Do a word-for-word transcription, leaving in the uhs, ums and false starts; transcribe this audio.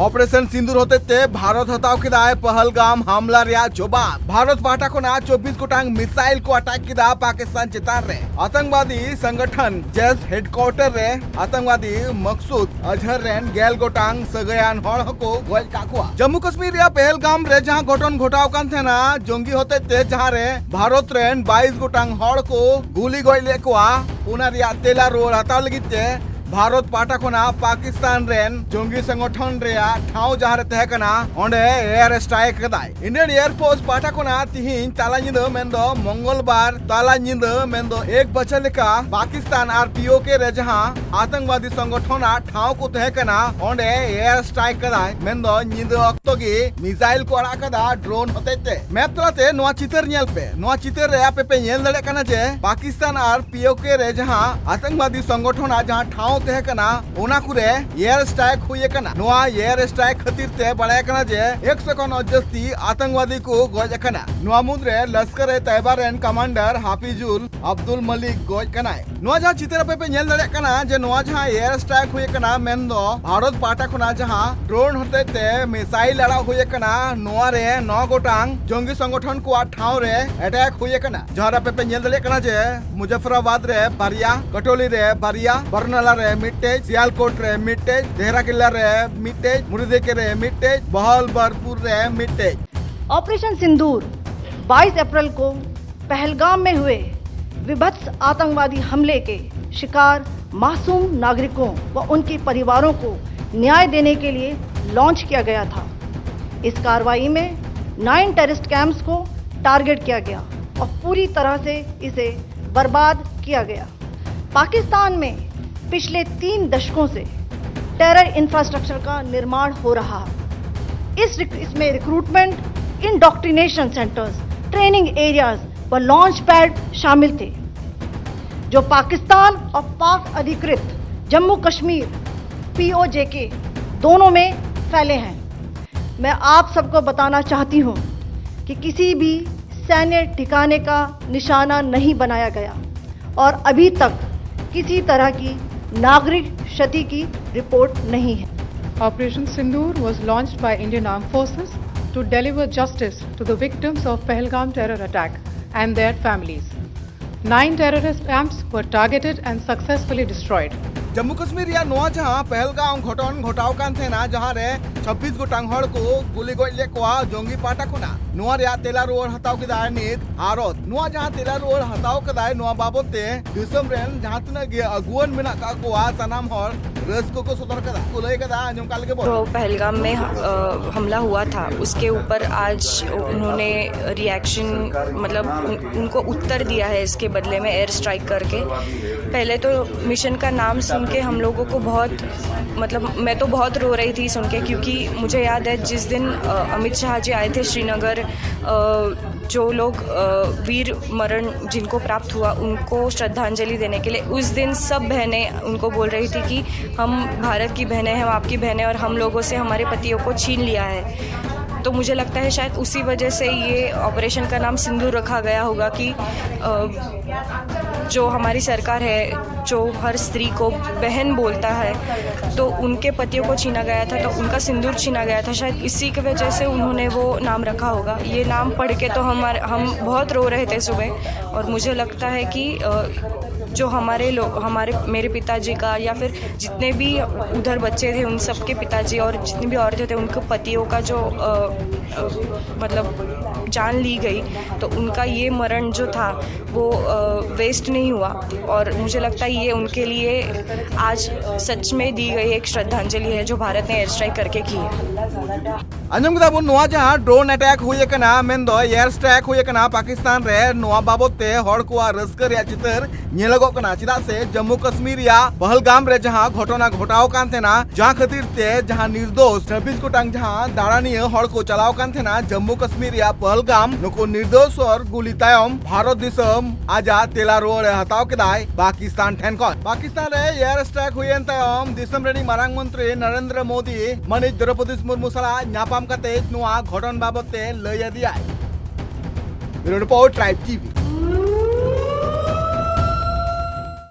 Operation ᱥᱤᱸᱫᱩᱨ ᱦᱚᱛᱮᱡ ᱛᱮ ᱵᱷᱟᱨᱚᱛ ᱦᱟᱛᱟᱣ ᱠᱮᱫᱟᱭ ᱯᱟᱦᱟᱞᱜᱟᱢ ᱦᱟᱢᱞᱟ ᱨᱮᱭᱟᱜ ᱡᱚᱵᱟᱵ᱾ ᱵᱷᱟᱨᱚᱛ ᱯᱟᱦᱴᱟ ᱠᱷᱚᱱᱟᱜ ᱪᱚᱵᱵᱤᱥ ᱜᱚᱴᱟᱝ ᱢᱤᱥᱟᱭᱤᱞ ᱠᱚ ᱟᱴᱟᱠ ᱠᱮᱫᱟ ᱯᱟᱠᱤᱥᱛᱟᱱ ᱪᱮᱛᱟᱱ ᱨᱮ᱾ ᱟᱛᱟᱝᱠᱵᱟᱫᱤ ᱥᱚᱝᱜᱚᱴᱷᱚᱱ ᱡᱮᱥ ᱦᱮᱰᱠᱩᱣᱟᱴᱚᱨ ᱨᱮ ᱟᱛᱟᱝᱠᱵᱟᱫᱤ ᱢᱚᱠᱥᱩᱫ ᱟᱡᱦᱟᱨ ᱨᱮᱱ ᱜᱮᱞ ᱜᱚᱴᱟᱝ ᱥᱟᱹᱜᱟᱹᱭᱟᱱ ᱦᱚᱲ ᱦᱚᱸᱠᱚ ᱜᱚᱡ ᱠᱟᱜ ᱠᱚᱣᱟ᱾ ᱡᱟᱢᱢᱩ ᱠᱟᱥᱢᱤᱨ ᱨᱮᱭᱟᱜ ᱯᱮᱦᱮᱞᱜᱟᱢ ᱨᱮ ᱡᱟᱦᱟᱸ ᱜᱷᱚᱴᱚᱱ ᱜᱷᱚᱴᱟᱣ ᱠᱟᱱ ᱛᱟᱦᱮᱱᱟ, ᱡᱚᱝᱜᱤ ᱦᱚᱛᱮᱡ ᱛᱮ ᱡᱟᱦᱟᱸ ᱨᱮ ᱵᱷᱟᱨᱚᱛ ᱨᱮᱱ ᱵᱟᱭᱤᱥ ᱜᱚᱴᱟᱝ ᱦᱚᱲ ᱠᱚ ᱜᱩᱞᱤ ᱜᱚᱡ ᱞᱮᱫ ᱠᱚᱣᱟ, ᱚᱱᱟ ᱨᱮᱭᱟᱜ ᱛᱮᱞᱟ ᱨᱩᱣᱟᱹᱲ ᱦᱟᱛᱟᱣ ᱞᱟᱹᱜᱤᱫ ᱛᱮ ᱵᱷᱟᱨᱚᱛ ᱯᱟᱦᱴᱟ ᱠᱷᱚᱱᱟᱜ ᱯᱟᱠᱤᱥᱛᱟᱱ ᱨᱮᱱ ᱡᱚᱝᱜᱤ ᱥᱚᱝᱜᱚᱴᱷᱚᱱ ᱨᱮᱭᱟᱜ ᱴᱷᱟᱶ ᱡᱟᱦᱟᱸ ᱨᱮ ᱛᱟᱦᱮᱸ ᱠᱟᱱᱟ, ᱚᱸᱰᱮ ᱮᱭᱟᱨ ᱥᱴᱨᱟᱭᱤᱠ ᱠᱟᱫᱟᱭ᱾ ᱤᱱᱰᱤᱭᱟᱱ ᱮᱭᱟᱨ ᱯᱷᱳᱨᱥ ᱯᱟᱦᱴᱟ ᱠᱷᱚᱱᱟᱜ ᱛᱤᱦᱤᱧ ᱛᱟᱞᱟ ᱧᱤᱫᱟᱹ ᱢᱮᱱᱫᱚ ᱢᱚᱝᱜᱚᱞᱵᱟᱨ ᱛᱟᱞᱟ ᱧᱤᱫᱟᱹ ᱢᱮᱱᱫᱚ ᱮᱠ ᱵᱟᱡᱮ ᱞᱮᱠᱟ ᱯᱟᱠᱤᱥᱛᱟᱱ ᱟᱨ ᱯᱤ ᱳ ᱠᱮ ᱨᱮ ᱡᱟᱦᱟᱸ ᱟᱛᱟᱝᱠᱵᱟᱫᱤ ᱥᱚᱝᱜᱚᱴᱷᱚᱱᱟᱜ ᱴᱷᱟᱶ ᱠᱚ ᱛᱟᱦᱮᱸ ᱠᱟᱱᱟ, ᱚᱸᱰᱮ ᱮᱭᱟᱨ ᱥᱴᱨᱟᱭᱤᱠ ᱠᱟᱫᱟᱭ᱾ ᱢᱮᱱᱫᱚ ᱧᱤᱫᱟᱹ ᱚᱠᱛᱚ ᱜᱮ ᱢᱤᱥᱟᱭᱤᱞ ᱠᱚ ᱟᱲᱟᱜ ᱠᱟᱫᱟ ᱰᱨᱳᱱ ᱦᱚᱛᱮᱡ ᱛᱮ᱾ ᱢᱮᱯ ᱛᱟᱞᱟᱛᱮ ᱱᱚᱣᱟ ᱪᱤᱛᱟᱹᱨ ᱧᱮᱞ ᱯᱮ᱾ ᱱᱚᱣᱟ ᱪᱤᱛᱟᱹᱨ ᱨᱮ ᱟᱯᱮ ᱯᱮ ᱧᱮᱞ ᱫᱟᱲᱮᱭᱟᱜ ᱠᱟᱱᱟ ᱡᱮ ᱯᱟᱠᱤᱥᱛᱟᱱ ᱟᱨ ᱯᱤ ᱳ ᱠᱮ ᱨᱮ ᱡᱟᱦᱟᱸ ᱟᱛᱟᱝᱠᱵᱟᱫᱤ ᱥᱚᱝᱜᱚᱴᱷᱚᱱᱟᱜ ᱡᱟᱦᱟᱸ ᱴᱷᱟᱶ ᱛᱟᱦᱮᱸ ᱠᱟᱱᱟ, ᱚᱱᱟ ᱠᱚᱨᱮ ᱮᱭᱟᱨ ᱥᱴᱨᱟᱭᱤᱠ ᱦᱩᱭ ᱟᱠᱟᱱᱟ᱾ ᱱᱚᱣᱟ ᱮᱭᱟᱨ ᱥᱴᱨᱟᱭᱤᱠ ᱠᱷᱟᱹᱛᱤᱨ ᱛᱮ ᱵᱟᱲᱟᱭ ᱠᱟᱱᱟ ᱡᱮ ᱮᱠᱥᱚ ᱠᱷᱚᱱ ᱦᱚᱸ ᱡᱟᱹᱥᱛᱤ ᱟᱛᱟᱝᱠᱵᱟᱫᱤ ᱠᱚ ᱜᱚᱡ ᱟᱠᱟᱱᱟ᱾ ᱱᱚᱣᱟ ᱢᱩᱫᱽᱨᱮ ᱞᱚᱥᱠᱚᱨ-ᱮ-ᱛᱟᱭᱵᱟ ᱨᱮᱱ ᱠᱚᱢᱟᱱᱰᱟᱨ ᱦᱟᱯᱤᱡᱩᱞ ᱟᱵᱫᱩᱞ ᱢᱟᱞᱤᱠ ᱜᱚᱡ ᱠᱟᱱᱟᱭ᱾ ᱱᱚᱣᱟ ᱡᱟᱦᱟᱸ ᱪᱤᱛᱟᱹᱨ ᱟᱯᱮ ᱯᱮ ᱧᱮᱞ ᱫᱟᱲᱮᱭᱟᱜ ᱠᱟᱱᱟ ᱡᱮ ᱱᱚᱣᱟ ᱡᱟᱦᱟᱸ ᱮᱭᱟᱨ ᱥᱴᱨᱟᱭᱤᱠ ᱦᱩᱭ ᱟᱠᱟᱱᱟ, ᱢᱮᱱᱫᱚ ᱵᱷᱟᱨᱚᱛ ᱯᱟᱦᱴᱟ ᱠᱷᱚᱱᱟᱜ ᱡᱟᱦᱟᱸ ᱰᱨᱳᱱ ᱦᱚᱛᱮᱡ ᱛᱮ ᱢᱤᱥᱟᱭᱤᱞ ᱟᱲᱟᱜ ᱦᱩᱭ ᱟᱠᱟᱱᱟ, ᱱᱚᱣᱟ ᱨᱮ ᱱᱚ ᱜᱚᱴᱟᱝ ᱡᱚᱝᱜᱤ ᱥᱚᱝᱜᱚᱴᱷᱚᱱ ᱠᱚᱣᱟᱜ ᱴᱷᱟᱶ ᱨᱮ ᱮᱴᱮᱠ ᱦᱩᱭ ᱟᱠᱟᱱᱟ᱾ ᱡᱟᱦᱟᱸ ᱨᱮ ᱟᱯᱮ ᱯᱮ ᱧᱮᱞ ᱫᱟᱲᱮᱭᱟᱜ ᱠᱟᱱᱟ ᱡᱮ ᱢᱩᱡᱟᱯᱷᱚᱨᱟᱵᱟᱫ ᱨᱮ ᱵᱟᱨᱭᱟ, ᱠᱟᱴᱳᱞᱤ ᱨᱮ ᱵᱟᱨᱭᱟ, ᱵᱟᱨᱱᱟᱞᱟ ᱨᱮ ᱢᱤᱫᱴᱮᱡ, ᱥᱤᱭᱟᱞᱠᱳᱴ ᱨᱮ ᱢᱤᱫᱴᱮᱡ, ᱫᱮᱦᱨᱟ ᱠᱤᱞᱟ ᱨᱮ ᱢᱤᱫᱴᱮᱡ, ᱢᱩᱨᱤᱫᱮᱠᱮ ᱨᱮ ᱢᱤᱫᱴᱮᱡ, ᱵᱚᱦᱚᱞᱵᱟᱨᱯᱩᱨ ᱨᱮ ᱢᱤᱫᱴᱮᱡ᱾ ऑपरेशन सिंदूर बाईस अप्रैल को पहलगाम में हुए विभत्स आतंकवादी हमले के शिकार मासूम नागरिकों व उनके परिवारों को न्याय देने के लिए लॉन्च किया गया था। इस कार्रवाई में नाइन टेररिस्ट कैंप्स को टारगेट किया गया और पूरी तरह से इसे बर्बाद किया गया। पाकिस्तान में पिछले तीन दशकों से टेरर इंफ्रास्ट्रक्चर का निर्माण हो रहा है। इस रिक-, इसमें recruitment, indoctrination centres, training areas व लॉन्च पैड शामिल थे, जो पाकिस्तान और पाक अधिकृत जम्मू कश्मीर पीओजेके दोनों में फैले हैं। मैं आप सबको बताना चाहती हूँ कि किसी भी सैन्य ठिकाने का निशाना नहीं बनाया गया और अभी तक किसी तरह की नागरिक क्षति की रिपोर्ट नहीं है। Operation Sindoor was launched by Indian Armed Forces to deliver justice to the victims of Pahalgam terror attack and their families. Nine terrorist camps were targeted and successfully destroyed. Jammu Kashmir ᱨᱮᱭᱟᱜ ᱱᱚᱣᱟ ᱡᱟᱦᱟᱸ ᱯᱟᱦᱮᱞᱜᱟᱢ ᱜᱷᱚᱴᱚᱱ ᱜᱷᱚᱴᱟᱣ ᱠᱟᱱ ᱛᱟᱦᱮᱱᱟ, ᱡᱟᱦᱟᱸ ᱨᱮ ᱪᱷᱟᱵᱵᱤᱥ ᱜᱚᱴᱟᱝ ᱦᱚᱲ ᱠᱚ ᱜᱩᱞᱤ ᱜᱚᱡ ᱞᱮᱫ ᱠᱚᱣᱟ ᱡᱚᱝᱜᱤ ᱯᱟᱦᱴᱟ ᱠᱷᱚᱱᱟᱜ, ᱱᱚᱣᱟ ᱨᱮᱭᱟᱜ ᱛᱮᱞᱟ ᱨᱩᱣᱟᱹᱲ ᱦᱟᱛᱟᱣ ᱠᱮᱫᱟᱭ ᱱᱤᱛ ᱵᱷᱟᱨᱚᱛ᱾ ᱱᱚᱣᱟ ᱡᱟᱦᱟᱸ ᱛᱮᱞᱟ ᱨᱩᱣᱟᱹᱲ ᱦᱟᱛᱟᱣ ᱠᱟᱫᱟᱭ, ᱱᱚᱣᱟ ᱵᱟᱵᱚᱛ ᱛᱮ ᱫᱤᱥᱚᱢ ᱨᱮᱱ ᱡᱟᱦᱟᱸ ᱛᱤᱱᱟᱹᱜ ᱜᱮ ᱟᱹᱜᱩᱣᱟᱹᱱ ᱢᱮᱱᱟᱜ ᱠᱟᱜ ᱠᱚᱣᱟ, ᱥᱟᱱᱟᱢ ᱦᱚᱲ ᱨᱟᱹᱥᱠᱟᱹ ᱠᱚ ᱥᱚᱫᱚᱨ ᱠᱟᱫᱟ, ᱠᱚ ᱞᱟᱹᱭ ᱠᱟᱫᱟ, ᱟᱸᱡᱚᱢ ᱠᱟᱜ ᱞᱮᱜᱮ ᱵᱚᱱ᱾ जो पहलगाम में अ, हमला हुआ था, उसके ऊपर आज उन्होंने रिएक्शन, मतलब उन, उनको उत्तर दिया है इसके बदले में एयर स्ट्राइक करके। पहले तो मिशन का नाम सुन के हम लोगों को बहुत, मतलब मैं तो बहुत रो रही थी सुन के, क्योंकि मुझे याद है जिस दिन अ, अमित शाह जी आए थे श्रीनगर, अ, जो लोग अ, वीर मरण जिनको प्राप्त हुआ, उनको श्रद्धांजलि देने के लिए उस दिन सब बहनें उनको बोल रही थी कि हम भारत की बहनें हैं, हम आपकी बहनें हैं और हम लोगों से हमारे पतियों को छीन लिया है। तो मुझे लगता है शायद उसी वजह से ये ऑपरेशन का नाम सिंदूर रखा गया होगा कि अ, जो हमारी सरकार है, जो हर स्त्री को बहन बोलता है, तो उनके पतियों को छीना गया था, तो उनका सिंदूर छीना गया था। शायद इसी की वजह से उन्होंने वो नाम रखा होगा। ये नाम पढ़ के तो हमारे हम बहुत रो रहे थे सुबह। और मुझे लगता है कि अ, जो हमारे लोग, हमारे, मेरे पिताजी का या फिर जितने भी उधर बच्चे थे, उन सबके पिताजी और जितने भी औरतें थे, उनके पतियों का जो अ, अ, मतलब जान ली गई, तो उनका ये मरण जो था वो वेस्ट नहीं हुआ। और मुझे लगता है ये उनके लिए आज सच में दी गई एक श्रद्धांजलि है जो भारत ने एयर स्ट्राइक करके की है। ᱟᱸᱡᱚᱢ ᱠᱮᱫᱟ ᱵᱚᱱ, ᱱᱚᱣᱟ ᱡᱟᱦᱟᱸ ᱰᱨᱳᱱ ᱮᱴᱮᱠ ᱦᱩᱭ ᱟᱠᱟᱱᱟ, ᱢᱮᱱᱫᱚ ᱮᱭᱟᱨ ᱥᱴᱨᱟᱭᱤᱠ ᱦᱩᱭ ᱟᱠᱟᱱᱟ ᱯᱟᱠᱤᱥᱛᱟᱱ ᱨᱮ, ᱱᱚᱣᱟ ᱵᱟᱵᱚᱛ ᱛᱮ ᱦᱚᱲ ᱠᱚᱣᱟᱜ ᱨᱟᱹᱥᱠᱟᱹ ᱨᱮᱭᱟᱜ ᱪᱤᱛᱟᱹᱨ ᱧᱮᱞᱚᱜᱚᱜ ᱠᱟᱱᱟ᱾ ᱪᱮᱫᱟᱜ ᱥᱮ ᱡᱟᱢᱢᱩ ᱠᱟᱥᱢᱤᱨ ᱨᱮᱭᱟᱜ ᱯᱟᱦᱞᱜᱟᱢ ᱨᱮ ᱡᱟᱦᱟᱸ ᱜᱷᱚᱴᱚᱱᱟ ᱜᱷᱚᱴᱟᱣ ᱠᱟᱱ ᱛᱟᱦᱮᱱᱟ, ᱡᱟᱦᱟᱸ ᱠᱷᱟᱹᱛᱤᱨ ᱛᱮ ᱡᱟᱦᱟᱸ ᱱᱤᱨᱫᱳᱥ ᱪᱷᱟᱵᱵᱤᱥ ᱜᱚᱴᱟᱝ ᱡᱟᱦᱟᱸ ᱫᱟᱬᱟᱱᱤᱭᱟᱹ ᱦᱚᱲ ᱠᱚ ᱪᱟᱞᱟᱣ ᱠᱟᱱ ᱛᱟᱦᱮᱱᱟ ᱡᱟᱢᱢᱩ ᱠᱟᱥᱢᱤᱨ ᱨᱮᱭᱟᱜ ᱯᱟᱦᱞᱜᱟᱢ, ᱱᱩᱠᱩ ᱱᱤᱨᱫᱳᱥ ᱦᱚᱲ ᱜᱩᱞᱤ ᱛᱟᱭᱚᱢ ᱵᱷᱟᱨᱚᱛ ᱫᱤᱥᱚᱢ ᱟᱡᱟᱜ ᱛᱮᱞᱟ ᱨᱩᱣᱟᱹᱲ ᱮ ᱦᱟᱛᱟᱣ ᱠᱮᱫᱟᱭ ᱯᱟᱠᱤᱥᱛᱟᱱ ᱴᱷᱮᱱ ᱠᱷᱚᱱ᱾ ᱯᱟᱠᱤᱥᱛᱟᱱ ᱨᱮ ᱮᱭᱟᱨ ᱥᱴᱨᱟᱭᱤᱠ ᱦᱩᱭᱮᱱ ᱛᱟᱭᱚᱢ ᱫᱤᱥᱚᱢ ᱨᱤᱱᱤᱡ ᱢᱟᱨᱟᱝ ᱢᱚᱱᱛᱨᱤ ᱱᱚᱨᱮᱱᱫᱨᱚ ᱢᱳᱫᱤ ᱢᱟᱹᱱᱤᱡ ᱫᱨᱚᱯᱚᱫᱤ ᱢᱩᱨᱢᱩ ᱥᱟᱞᱟᱜ ᱧᱟᱯᱟᱢ ᱠᱟᱛᱮ ᱱᱚᱣᱟ ᱜᱷᱚᱴᱚᱱ ᱵᱟᱵᱚᱛ ᱛᱮ ᱞᱟᱹᱭ ᱟᱫᱮᱭᱟᱭ᱾ Bureau Report, Tribe TV.